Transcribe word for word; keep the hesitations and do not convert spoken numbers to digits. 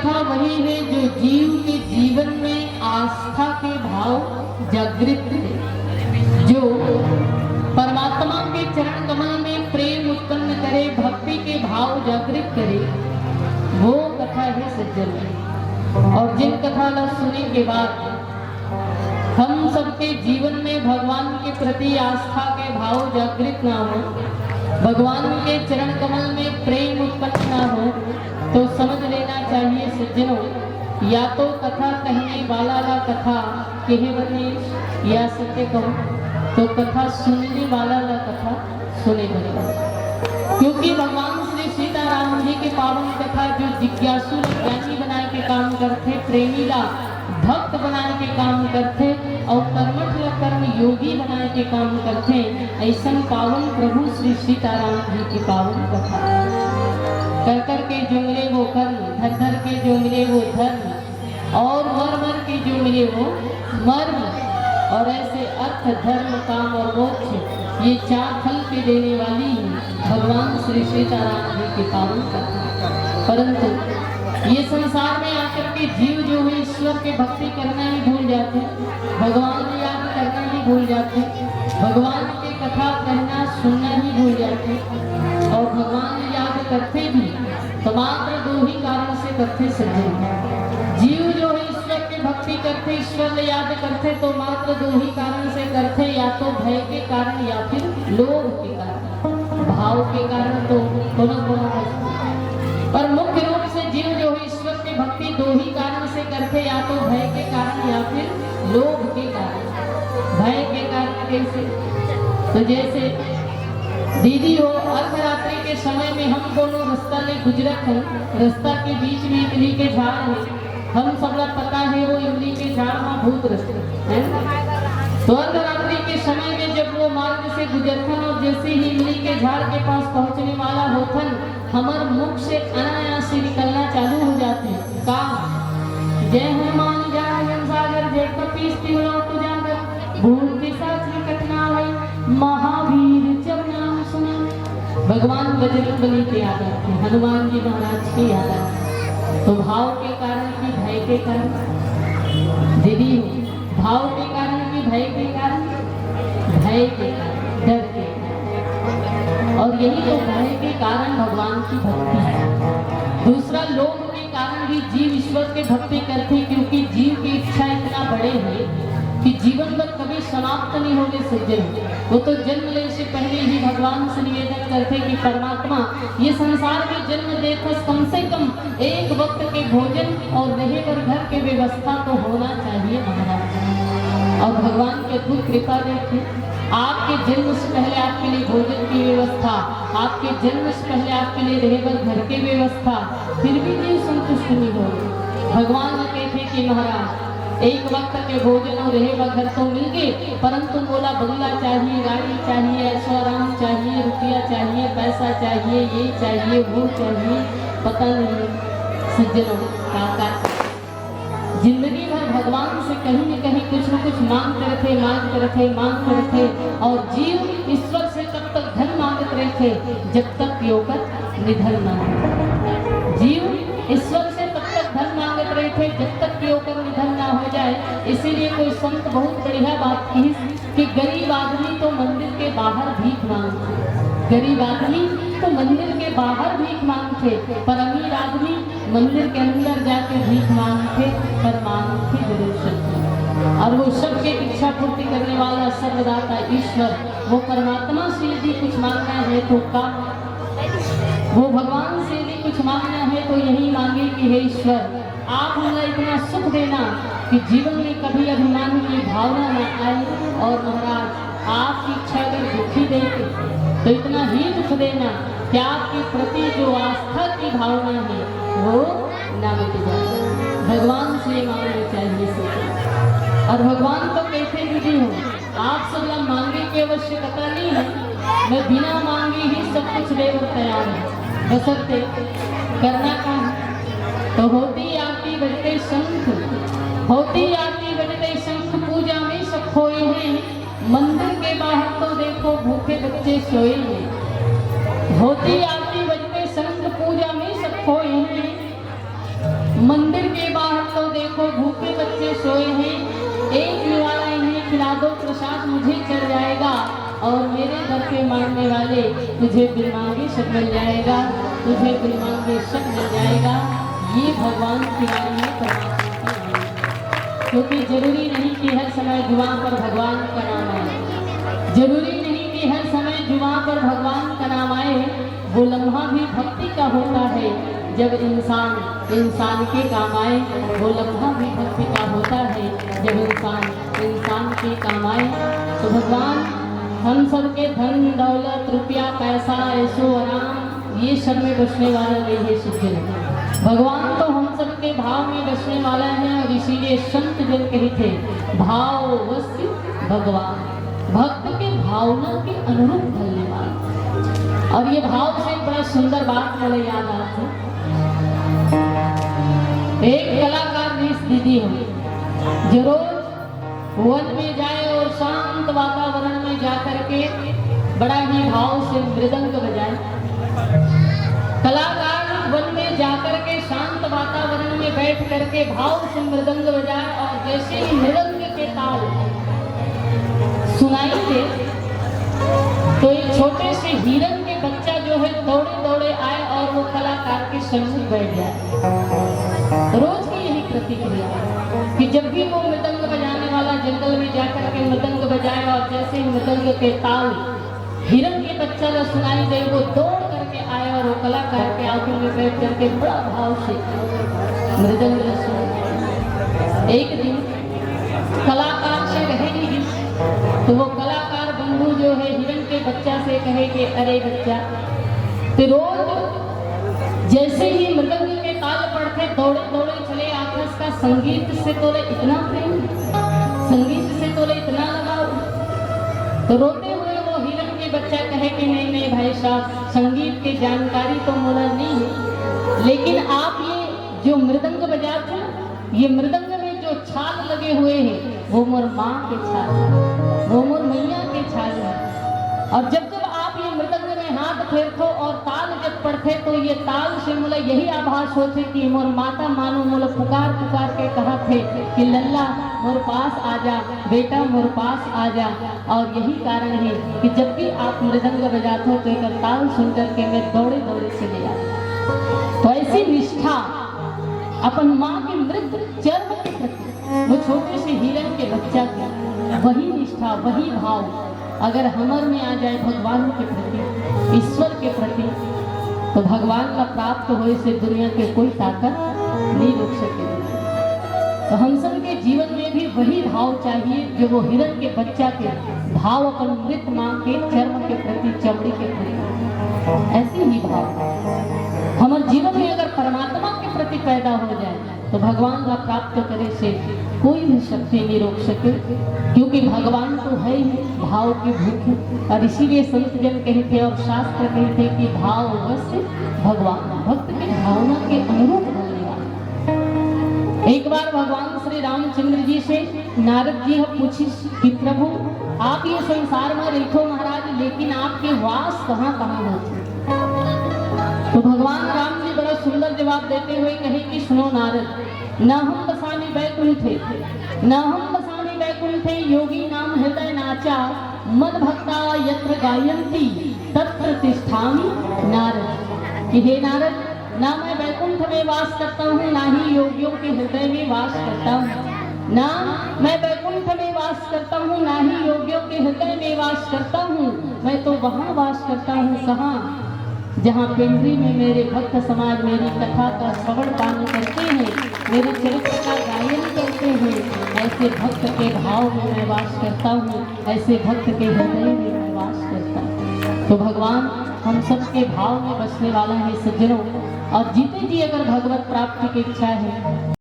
कथा वही है जो जीव के जीवन में आस्था के भाव जागृत करे, जो परमात्मा के चरण कमल में प्रेम उत्पन्न करे, भक्ति के भाव जागृत करे, वो कथा है सज्जन। और जिन कथा ला सुने के बाद हम सबके जीवन में भगवान के प्रति आस्था के भाव जागृत ना हो, भगवान के चरण कमल में प्रेम उत्पन्न ना हो, तो समझ लेना चाहिए सज्जनों, या तो कथा कहने वाला ला कथा कहे बने, या सत्य कहूँ तो कथा सुनने वाला ला कथा सुने बने। क्योंकि भगवान श्री सीताराम जी के पावन कथा जो जिज्ञासु ला ज्ञानी बनाए के काम करथे, प्रेमी ला भक्त बनाए के काम करथे और कर्मठ ला कर्म योगी बनाए के काम करथे, ऐसन पावन प्रभु श्री सीताराम जी की पावन कथा। कर कर के जो मिले वो कर्म, धर धर के जो मिले वो धर्म, और मर मर के जो मिले वो मर्म। और ऐसे अर्थ, धर्म, काम और मोक्ष, ये चार फल के देने वाली ही भगवान श्री सीताराम जी की पावन कथा। परंतु ये संसार में आकर के जीव जो है ईश्वर के भक्ति करना ही भूल जाते, भगवान याद करना ही भूल जाते, भगवान के कथा कहना सुनना ही भूल जाते। और भगवान याद करते भी तो मात्र दो ही कारण से करते सज्जन। जीव जो है ईश्वर के भक्ति करते, ईश्वर ला याद करते तो मात्र दो ही कारण से करते, या तो भय के कारण या फिर लोभ के कारण, भाव के कारण तो कोनो कोनो हो सकथे। पर मुख्य रूप से जीव जो है ईश्वर के भक्ति दो ही कारण से करथे, या तो भय के कारण या फिर लोभ के कारण। भय के कारण कैसे? तो जैसे दीदी हो, अर्धरात्रि के समय में हम कोनो रास्ता ले गुजरत हन, रास्ता के बीच में इमली के झाड़ है, हम सबला पता है वो इमली के झाड़ में भूत रहते हैं। तो अर्धरात्रि के समय में जब वो मार्ग से गुजरथन और जैसे ही इमली के झाड़ के पास पहुंचने वाला होथन, हमर मुख से अनायास ही निकलना चालू हो जाथे। का? जय हनुमान ज्ञान गुण सागर, जय कपीस तिहुलोक उजागर, भूत पिशाच निकट न आवे, महावीर जब नाम सुनावे। भगवान बजरंग बली के याद आथे, हनुमान जी महाराज के याद आथे। तो भाव के कारण कि भय के कारण? दीदी, भाव के कारण कि भय के कारण? भय के कारण, डर के कारण। और यही तो भय के कारण भगवान की भक्ति है। दूसरा, लोभ के कारण भी जीव ईश्वर के भक्ति करथे, क्योंकि जीव की इच्छा इतना बड़े है कि जीवन भर कभी समाप्त नहीं होवे सज्जन। वो तो जन्म ले से पहले ही भगवान से निवेदन करथे कि परमात्मा, ये संसार में जन्म देथस, कम से कम एक वक्त के भोजन और रहे बर घर के व्यवस्था तो होना चाहिए महाराज। और भगवान की अद्भुत कृपा देखिए, आपके जन्म से पहले आपके लिए भोजन की व्यवस्था, आपके जन्म से पहले आपके लिए रहे बर घर के व्यवस्था, फिर भी जीव संतुष्ट नहीं हो। भगवान कहते कि महाराज, एक वक्त के भोजन और रहे बर घर तो मिल गए, परंतु मोला बंगला चाहिए, गाड़ी चाहिए, ऐशो आराम चाहिए, रुपया चाहिए, पैसा चाहिए, ये चाहिए, वो चाहिए, पता नहीं सज्जनों का, का जिंदगी भर भगवान से कहीं न कहीं कुछ न कुछ मांगते रहते, मांगते रहते, मांगते रहते। और जीव ईश्वर से तब तक धन मांगते रहते जब तक कि ओकर निधन ना हो। जीव ईश्वर से तब तक धन मांगत रहते जब तक कि ओकर निधन ना हो जाए। इसीलिए कोई संत बहुत बढ़िया बात कही कि गरीब आदमी तो मंदिर के बाहर भीख मांगथे, गरीब आदमी तो मंदिर के बाहर भीख मांगथे, पर अमीर आदमी मंदिर के अंदर जाके भीख मांगथे, पर मांगथे जरूर सत्य। और वो सबके इच्छा पूर्ति करने वाला सर्वदाता ईश्वर, वो परमात्मा से यदि कुछ मांगना है तो का? वो भगवान से यदि कुछ मांगना है तो यही मांगे कि हे ईश्वर, आप हमें इतना सुख देना कि जीवन में कभी अभिमान की भावना ना आए। और महाराज, आपकी इच्छा अगर दुखी देते तो इतना ही दुख देना कि आपके प्रति जो आस्था की भावना है वो ना मिट जाए। भगवान से मांगना चाहिए सच्चा। और भगवान तो कहते दीदी हो, आप सबला मांगे की आवश्यकता नहीं है, मैं बिना मांगे ही सब कुछ दे बर तैयार हूँ। बशर्ते करना का है? तो होती आरती बजते शंख, होती आरती बजते शंख, पूजा में सब खोए हैं। मंदिर के बाहर तो देखो भूखे बच्चे सोए हैं। होती आरती बजते शंख, पूजा में सब खोए हैं। मंदिर के बाहर तो देखो, भूखे बच्चे सोए हैं। एक निवाला इन्हें खिला दो, प्रसाद मुझे चढ़ जाएगा। और मेरे दर के मांगने वाले, तुझे बिन मांगे सब मिल जाएगा, तुझे बिन मांगे सब मिल जाएगा। ये भगवान की वाणी है, परमात्मा की वाणी। क्योंकि जरूरी नहीं कि हर समय जुबान पर भगवान का नाम आए, जरूरी नहीं कि हर समय जुबान पर भगवान का नाम आए। वो लम्हा भी भक्ति का होता है, जब इंसान इंसान के काम आए। वो लम्हा भी भक्ति का होता है, जब इंसान इंसान के काम आए। तो भगवान हम सबके धन दौलत, रुपया पैसा, ऐशो आराम, ये सब में बसने वाला नहीं है सज्जन। भगवान तो हम सबके भाव में बसने वाला है, और इसीलिए संत जन कहे थे, "भाववश्य भगवान", भक्त के भावना के अनुरूप ढलने वाला। और ये भाव से एक बड़ा सुंदर बात मोला याद आत हे। एक कलाकार रिहिस दीदी हो, जो रोज वन में जाए और शांत वातावरण में जाकर के बड़ा ही भाव से मृदंग बजाए। कलाकार वन में जाकर के शांत वातावरण में बैठ करके भाव से मृदंग बजाए, और जैसे ही मृदंग के ताल सुनाई दे, तो एक छोटे से हिरन के बच्चा जो है, दौड़े दौड़े आए और वो कलाकार के सम्मुख बैठ जाए। रोज की यही प्रतिक्रिया कि जब भी वो मृदंग बजाने वाला जंगल में जाकर के मृदंग बजाए, और जैसे ही मृदंग के ताल हिरन के बच्चा ला सुनाई दे, वो दौड़ करके आए और वो कलाकार के आंखों में बैठ करके बड़ा भाव से मृदंग ला सुने। एक दिन कलाकार से रहे नहीं, तो वो कलाकार बंधु जो है, हिरन के बच्चा से कहे कि "अरे बच्चा, ते रोज जैसे ही मृदंग के ताल पड़थे, दौड़े दौड़े चले आथस, का संगीत से तोले इतना प्रेम, संगीत से तोले इतना लगाव?" तो रोते हुए वो हिरन के बच्चा कहे कि "नहीं, नहीं भाई साहब, संगीत के जानकारी तो मोला नहीं है, लेकिन आप ये जो मृदंग बजात हो, ये मृदंग में जो छाल लगे हुए हैं, वो मोर माँ के छाल है, वो मोर मैया के छाल है। और जब जब आप ये मृदंग में हाथ फेरथो और ताल जब पड़थे, तो ये ताल से मोला यही आभास होथे कि मोर माता मानो मोला पुकार पुकार के कहत हे कि लल्ला, मोर पास आ जा, बेटा, मोर पास आ जा।" और यही कारण है कि जब भी आप मृदंग बजाथो, तो एकर ताल सुन करके मैं दौड़े दौड़े चले आथों। तो ऐसी निष्ठा अपन माँ के मृत चर्म के प्रति, वो छोटे से हिरन के बच्चा के वही निष्ठा, वही भाव अगर हमर में आ जाए भगवान के प्रति, ईश्वर के प्रति, तो भगवान ला प्राप्त होए से दुनिया के कोई ताकत नहीं रोक सके। तो हम सब के जीवन में भी वही भाव चाहिए, जो वो हिरन के बच्चा के भाव अपन मृत माँ के चर्म के प्रति, चमड़ी के प्रति, ऐसी ही भाव हमर जीवन में अगर परमात्मा के प्रति पैदा हो जाए, तो भगवान ला प्राप्त करे से कोई भी शक्ति नहीं रोक सके, क्योंकि भगवान तो है ही भाव के भूखे। और इसीलिए संत जन कहे थे और शास्त्र कहे थे कि "भाववश्य भगवान", भक्त के भावना के अनुरूप ढलने वाला। एक बार भगवान श्री रामचंद्र जी से नारद जी ह पूछिस कि "प्रभु, आप ये संसार में रहिथो महाराज, लेकिन आपके वास कहाँ कहाँ होथे?" तो भगवान राम जी बड़ा सुंदर जवाब देते हुए कहे कि "सुनो नारद, न हम बसामि बैकुंठे, न हम बसामि बैकुंठे, योगी नाम हृदय नाचा, मद भक्ता यत्र गायंती, तत्र तिष्ठामि नारद।" कि "हे नारद, ना मैं बैकुंठ में वास करता हूँ, ना ही योगियों के हृदय में वास करता हूँ, ना मैं बैकुंठ में वास करता हूँ, ना ही योगियों के हृदय में वास करता हूँ। मैं तो वहाँ वास करता हूँ।" कहाँ? जहाँ पिंडरी में मेरे भक्त समाज मेरी कथा का श्रवण पान करते हैं, मेरे चरित्र का गायन करते हैं, ऐसे भक्त के भाव में मैं वास करता हूँ, ऐसे भक्त के हृदय में मैं वास करता हूँ। तो भगवान हम सबके भाव में बसने वाला है सज्जनों। और जीते जी अगर भगवत प्राप्ति की इच्छा है,